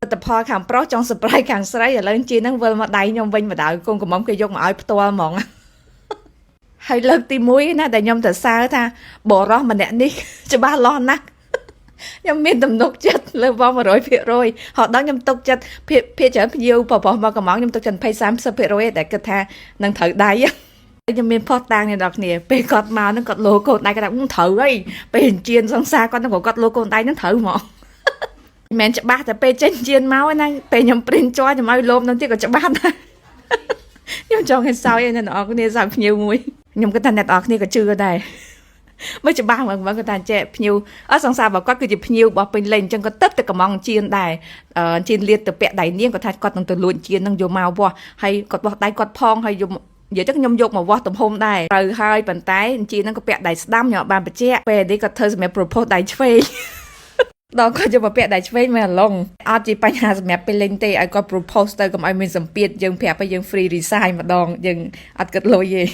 មិត្តផលខាងប្រុសចង់ surprise ខាងស្រីឥឡូវជានឹងវិលមកដៃខ្ញុំវិញម្ដងកូនកំមុំគេយកមកឲ្យផ្ទាល់ហ្មងហើយលើកទី1ណាដែលខ្ញុំទៅសើថាបរោះម្នាក់នេះច្បាស់លាស់ណាស់ខ្ញុំមានទំនុកចិត្តលើបង100%ហត់ដល់ខ្ញុំទុកចិត្តភាគភាគច្រើនភ្ញៀវប្រុសមកកំងខ្ញុំទុកចិត្ត20 30%តែគិតថានឹងត្រូវដៃខ្ញុំមានផុសតាងអ្នកនរគ្នាពេលគាត់មកហ្នឹងគាត់លោកូនដៃគាត់ថាត្រូវហើយពេលអញ្ជៀនសង្សារគាត់ហ្នឹងក៏គាត់លោកូនដៃហ្នឹងត្រូវហ្មងមិនមែនច្បាស់តែពេលចេញជៀនមកណាពេលខ្ញុំព្រិនជ័រខ្ញុំឲ្យលោមនឹងទៀតក៏ច្បាស់ដែរខ្ញុំចង់ឲ្យសើចឲ្យអ្នកនរគ្នាសើចភ្ញៀវមួយខ្ញុំគិតថាអ្នកនរគ្នាក៏ជឿដែរមិនច្បាស់ហ្មងគាត់ថាចេះភ្ញៀវអត់សង្សាររបស់គាត់គឺជាភ្ញៀវរបស់ពេញលេញអញ្ចឹងគាត់ទៅតែកំងជៀនដែរជៀនលៀតទៅពាក់ដៃនាងគាត់ថាគាត់នឹងទៅលួចជៀននឹងយកមកវាស់ហើយគាត់វាស់ដៃគាត់ផងហើយយកនិយាយទៅខ្ញុំយកមកវាស់ទំហំដែរត្រូវហើយប៉ុន្តែជីហ្នឹងក៏ពាក់ដៃស្ដាំខ្ញុំអត់បានបញ្ជាក់ពេលនេះគាត់ធ្វើសម្រាប់ propose ដៃឆ្វេងដល់គាត់យកមកពាក់ដៃឆ្វេងមកឡុងអត់ជាបញ្ហាសម្រាប់ពេលលេងទេឲ្យគាត់ propose ទៅកុំឲ្យមានសម្ពាធយើងប្រាប់ឲ្យយើង free resign ម្ដងយើងអត់គិតលុយទេ។